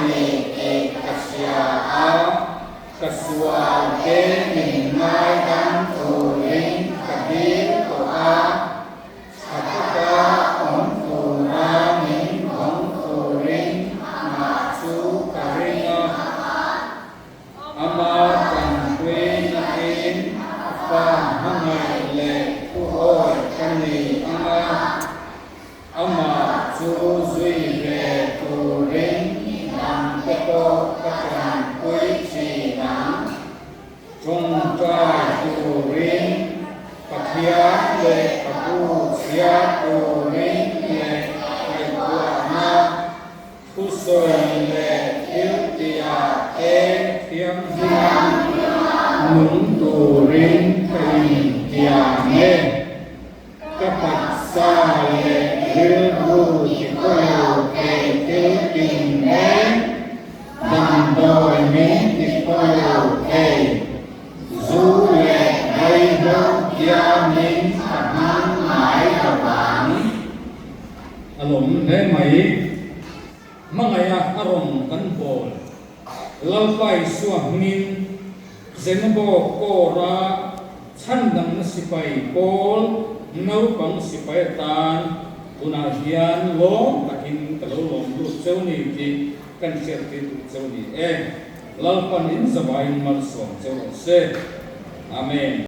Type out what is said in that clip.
ni tih ka hria a, ka sualte min ngaidam turin ka dil tawh a, tha taka awm tura min vawng turin amah chu ka ring a. Ama tanpuina in a fa hmangaih leh thuawi ka ni ang a, amah chu zui ve turin dangte pawh ka tanpui thin ang. Tawngtai turin Pathian lehkhabu chhiar turin leh ngaihtuahna Thusawi leh thil tihah te thianghlim nung turin ka intiam e. Ka taksa leh rilru tikaw thei thil tin reng, damdawi min tikaw thei, zu leh vaihlo thiamin ka hmang ngai lo vang. A lawm hle mai. Hmangaih a a rawn kan bawl. Lalpa Isua hmingin Zenobawk kawra chhandamna sipai pawl naupang sipai atan tunah hian lawm takin ka lo lawm lut cheu ni tih kan hriattir duh cheu ni e. Lalpan in zavaiin malsawm cheu rawh se. Amen.